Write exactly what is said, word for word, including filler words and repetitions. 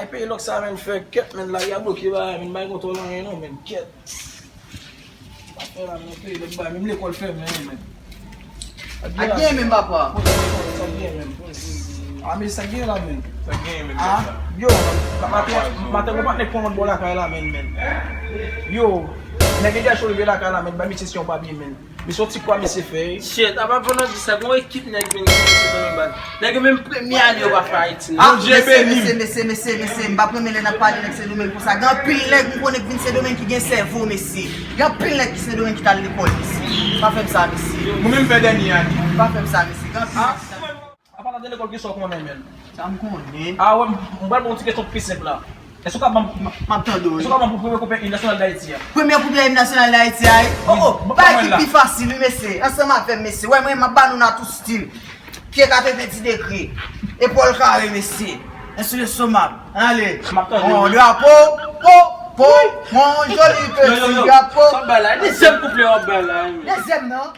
Ay, peyi lòk sa, menn, fè kèt, menn, lari a bloke bagay, menn, bagay konn twò lonyen non, menn, kèt. Pa fè la, menn, peyi lòk bagay, menm lekòl fèmen, menn. Ak gen menm, papa. Sa gen, menn. A, men sa gen la, menn. Sa gen, menn. A, yo, maten, maten, mwen pa t nèk pran mwen bò lakay la, menn, menn. Yo, nèg gen chou rive lakay la, menn, ba misye si yon papye, menn. Misye yon ti kwa misye fè. Shit, apa pandan di sa, gon ekip nèg vin kite se domen bal. Nèg yo menm premye ane yo pa fè Ayiti non. Ah, mesye, mesye, mesye, mesye, mesye, m pa renmen lè n ap pale nèg Sendomeng konsa. Gen anpil nèg m konnen k vin Sendomeng ki gen sèvo, mesye. Gen anpil nèg ki Sendomeng ki t al lekòl, mesye. Pa fè m sa, mesye. Mwen menm fè dènye ane. Pa fè m sa, mesye. Gen anpil nèg ki t al Apa nan de lekòl ki sa w konnen, menn? Sa m konnen. A, wè, m pral ba w yon ti kesyon pi senp la. Èske w ka ban m, M ap tande w. èske w ka ban m pou premye koupe Im Nasyonal Dayiti a? Premye koupe Im Nasyonal Dayiti a, wi. Oh, oh, bay ki pi fasil, wi, mesye. Ansanm avè m, mesye. Wè, mwen, m ap ba nou nan tou stil. Pye katrevendi degre. Epòl kare, mesye. Ensi de somab. Ale. M ap tande. Mon drapo, po, po, mon joli peti drapo. Sa bay la, dezyèm kouple w ap bay la. Dezyèm nan.